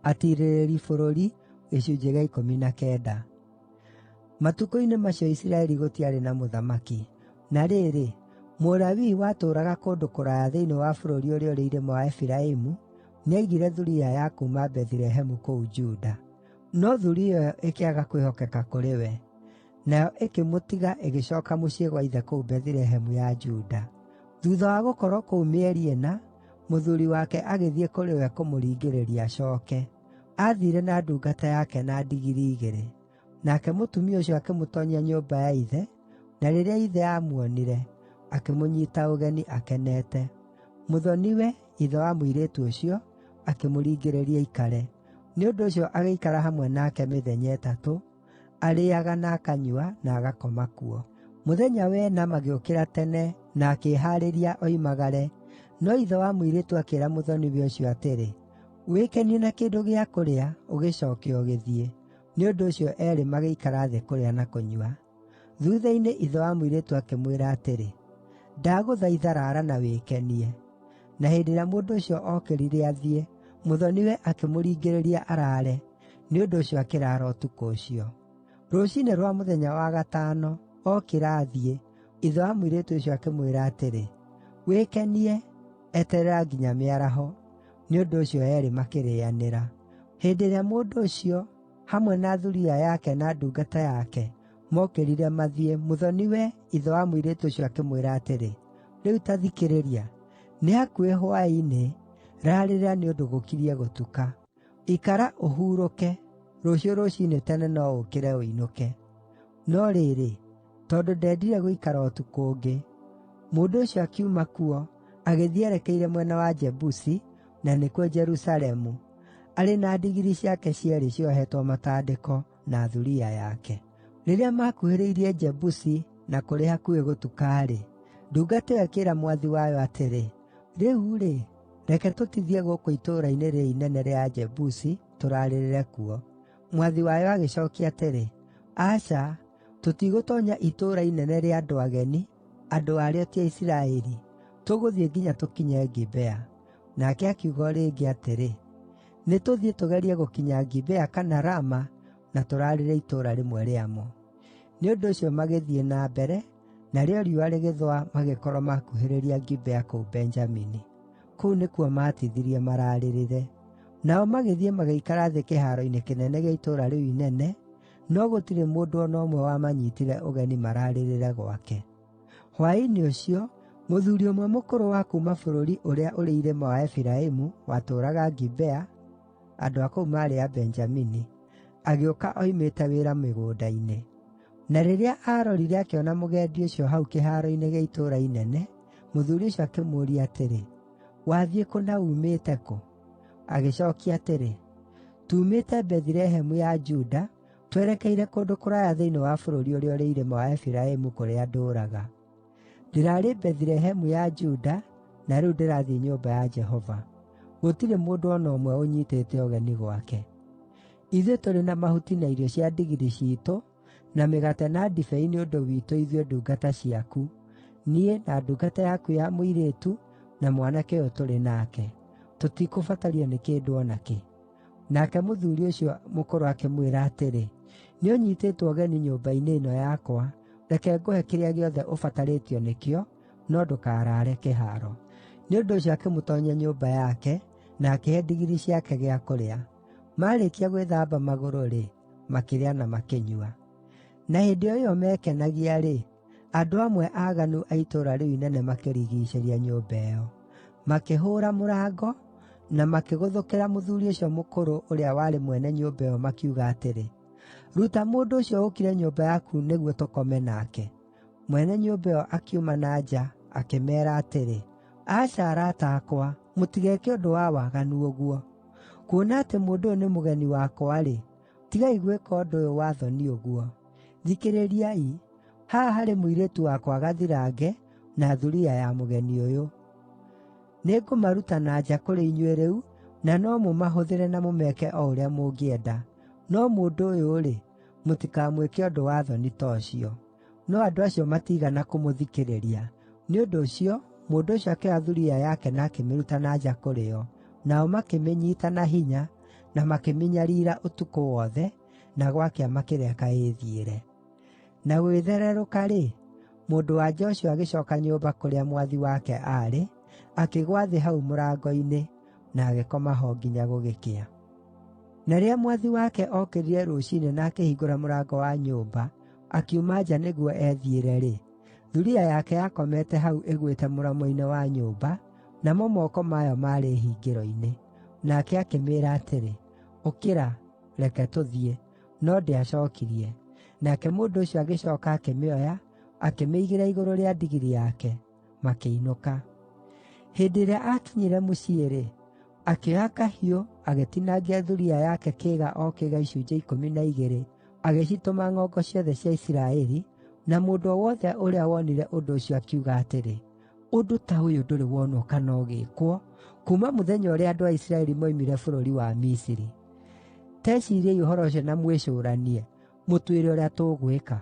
Atiirĩrĩri Bũrũri. Matukũ-inĩ macio Isiraeli gũtiarĩ na mũthamaki. Na rĩrĩ, Mũlawii watũũraga kũndũ kũraya thĩinĩ wa bũrũri ũrĩa ũrĩ irĩma wa Efiraimu, nĩaigire thuriya ya kuuma Bethilehemu kũu Juda. No thuriya ĩyo ĩkĩaga kwĩhokeka kũrĩ we. Nayo ĩkĩmũtiga ĩgĩcooka mũciĩ gwa ithe kũu Bethilehemu ya Juda. Thuutha wa gũkorwo kũu mĩeri ĩna, mũthuuri wake agĩthiĩ kũrĩ we kũmũringĩrĩria acooke. Aathiire na ndungata yake na ndigiri igĩrĩ. Nake mũtumia ũcio akĩmũtoonyia nyũmba ya ithe, na rĩrĩa ithe aamuonire, akĩmũnyiita ũgeni akenete. Mũthoni-we, ithe wa mũirĩtu ũcio, akĩmũringĩrĩria aikare. Nĩ ũndũ ũcio agĩikara hamwe nake mĩthenya ĩtatũ, arĩĩaga na akanyua, na agakoma kuo. Mũthenya wa ĩna magĩũkĩra tene na akĩĩhaarĩria oimagare, no ithe wa mũirĩtu akĩĩra mũthoni-we ũcio atĩrĩ, “Wĩkenie na kĩndũ gĩa kũrĩa, ũgĩcooke ũgĩthiĩ.” Nĩ ũndũ ũcio eerĩ magĩikara thĩ kũrĩa na kũnyua. Thuutha-inĩ ithe wa mũirĩtu akĩmwĩra atĩrĩ, “Ndagũthaitha raara na wĩkenie.” Na hĩndĩ ĩrĩa mũndũ ũcio ookĩrire athiĩ, mũthoni-we akĩmũringĩrĩria araare, nĩ ũndũ ũcio akĩraara ũtukũ ũcio. Rũciinĩ rwa mũthenya wa gatano, okĩra athiĩ, ithe wa mũirĩtu ũcio akĩmwĩra atĩrĩ, “Wĩkenie, eterera nginya mĩaraho!” Nĩ ũndũ ũcio eerĩ makĩrĩanĩra. Hĩndĩ ĩrĩa mũndũ ũcio, hamwe na thuriya yake na ndungata yake, mookĩrire mathiĩ, mũthoni-we, ithe wa mũirĩtu ũcio akĩmwĩra atĩrĩ, “Rĩu ta thikĩrĩria. Nĩ hakuhĩ hwaĩ-inĩ, raarĩrĩra nĩ ũndũ gũkiriĩ gũtuka. Ikara ũhurũke, rũciũ rũciinĩ tene no ũũkĩre ũinũke.” No rĩrĩ, tondũ ndendire gũikara ũtukũ ũngĩ, mũndũ ũcio akiuma kuo, agĩthiĩ erekeire mwena wa Jebusi, na nĩkuo Jerusalemu, arĩ na ndigiri ciake cierĩ ciohetwo matandĩko, na thuriya yake. Rĩrĩa maakuhĩrĩirie Jebusi na kũrĩ hakuhĩ gũtuka-rĩ, ndungata ĩyo ĩkĩĩra mwathi wayo atĩrĩ, “Rĩu-rĩ, reke tũtithie gũkũ itũũra-inĩ rĩĩrĩ inene rĩa Ajebusi, tũraarĩrĩre kuo.” Mwathi wayo agĩcookia atĩrĩ, “Aca, tũtigũtoonya itũũra inene rĩa andũ ageni, andũ aarĩo ti Aisiraeli. Tũgũthiĩ nginya tũkinye Gibea.” Nake akiuga o rĩngĩ atĩrĩ, “Nĩtũthiĩ tũgerie gũkinya Gibea kana Rama na tũraarĩre itũũra rĩmwe rĩamo.” Nĩ ũndũ ũcio magĩthiĩ na mbere, narĩo riũa rĩgĩthũa magĩkorwo makuhĩrĩria Gibea kũu Benjamini. Kũu nĩkuo maatithirie maraarĩrĩre. Nao magĩthiĩ magĩikara thĩ kĩhaaro-inĩ kĩnene gĩa itũũra rĩu inene, no gũtirĩ mũndũ o na ũmwe wamanyiitire ũgeni maraarĩrĩre gwake. Hwaĩ-inĩ ũcio, mũthuuri ũmwe mũkũrũ wa kuuma bũrũri ũrĩa ũrĩ irĩma wa Efiraimu, watũũraga Gibea, andũ a kũu maarĩ a Benjamini, agĩũka oimĩte wĩra mĩgũnda-inĩ. Na rĩrĩa aarorire akĩona mũgendi ũcio hau kĩhaaro-inĩ gĩa itũũra inene, mũthuuri ũcio akĩmũũria atĩrĩ, “Wathiĩ kũ na uumĩte kũ?” Agĩcookia atĩrĩ, “Tuumĩte Bethilehemu ya Juda, twerekeire kũndũ kũraya thĩinĩ wa bũrũri ũrĩa ũrĩ irĩma wa Efiraimu kũrĩa ndũũraga. Ndĩrarĩ Bethilehemu ya Juda, na rĩu ndĩrathiĩ nyũmba ya Jehova. Gũtirĩ mũndũ o na ũmwe ũnyiitĩte ũgeni gwake. Ithuĩ tũrĩ na mahuti na irio cia ndigiri ciitũ, na mĩgate na ndibei nĩ ũndũ witũ ithuĩ ndungata ciaku, niĩ, na ndungata yaku ya mũirĩtu, na mwanake ũyũ tũrĩ nake. Tũtikũbatario nĩ kĩndũ o nakĩ.” Nake mũthuuri ũcio mũkũrũ akĩmwĩra atĩrĩ, “Nĩũnyiitĩtwo ũgeni nyũmba-inĩ ĩno yakwa; reke ngũhe kĩrĩa gĩothe ũbatarĩtio nĩkĩo, no ndũkaraare kĩhaaro.” Nĩ ũndũ ũcio akĩmũtoonyia nyũmba yake, na akĩhe ndigiri ciake gĩa kũrĩa. Maarĩkia gwĩthamba magũrũ-rĩ, makĩrĩa na makĩnyua. Na hĩndĩ o ĩyo meekenagia-rĩ, andũ amwe aaganu a itũũra rĩu inene makĩrigiicĩria nyũmba ĩyo. Makĩhũũra mũrango, na makĩgũthũkĩra mũthuuri ũcio mũkũrũ ũrĩa warĩ mwene nyũmba ĩyo makiuga atĩrĩ, “Ruta mũndũ ũcio ũũkire nyũmba yaku nĩguo tũkome nake.” Mwene nyũmba ĩyo akiuma na nja, akĩmeera atĩrĩ, “Aca, arata akwa, mũtigeke ũndũ wa waganu ũguo! Kuona atĩ mũndũ ũyũ nĩ mũgeni wakwa-rĩ, tigai gwĩka ũndũ ũyũ wa thoni ũguo. Thikĩrĩriai, haha harĩ mũirĩtu wakwa gathirange na thuriya ya mũgeni ũyũ. Nĩngũmaruta na nja kũrĩ inyuĩ rĩu, na no mũmahũthĩre na mũmeke o ũrĩa mũngĩenda. No mũndũ ũyũ-rĩ, mũtikamwĩke ũndũ wa thoni ta ũcio.” No andũ acio matiigana kũmũthikĩrĩria. Nĩ ũndũ ũcio, mũndũ ũcio akĩoya thuriya yake na akĩmĩruta na nja kũrĩ o, nao makĩmĩnyiita na hinya, na makĩmĩnyariira ũtukũ wothe, na gwakĩa makĩreka ĩĩthiĩre. Na gũgĩthererũka-rĩ, mũndũ-wa-nja ũcio agĩcooka nyũmba kũrĩa mwathi wake aarĩ, akĩgũa thĩ hau mũrango-inĩ, na agĩkoma ho nginya gũgĩkĩa. Na rĩrĩa mwathi wake ookĩrire rũciinĩ na akĩhingũra mũrango wa nyũmba akiuma nja nĩguo ethiĩre-rĩ, thuriya yake yakomete hau ĩgwĩte mũromo-inĩ wa nyũmba, namo moko mayo maarĩ hingĩro-inĩ. Nake akĩmĩĩra atĩrĩ, “Ũkĩra, reke tũthiĩ.” No ndĩacookirie. Nake mũndũ ũcio agĩcooka akĩmĩoya, akĩmĩigĩrĩra igũrũ rĩa ndigiri yake, makĩinũka. Hĩndĩ ĩrĩa aakinyire mũciĩ-rĩ, akĩoya kahiũ agĩtinangia thuriya yake kĩĩga o kĩĩga icunjĩ 12, agĩcitũma ng'ongo ciothe cia Isiraeli, na mũndũ o wothe ũrĩa wonire ũndũ ũcio akiuga atĩrĩ, “Ũndũ ta ũyũ ndũrĩ wonwo kana ũgĩĩkwo, kuuma mũthenya ũrĩa andũ a Isiraeli moimire bũrũri wa Misiri. Teciriei ũhoro ũcio na mwĩcũranie, mũtwĩre ũrĩa tũgwĩka!”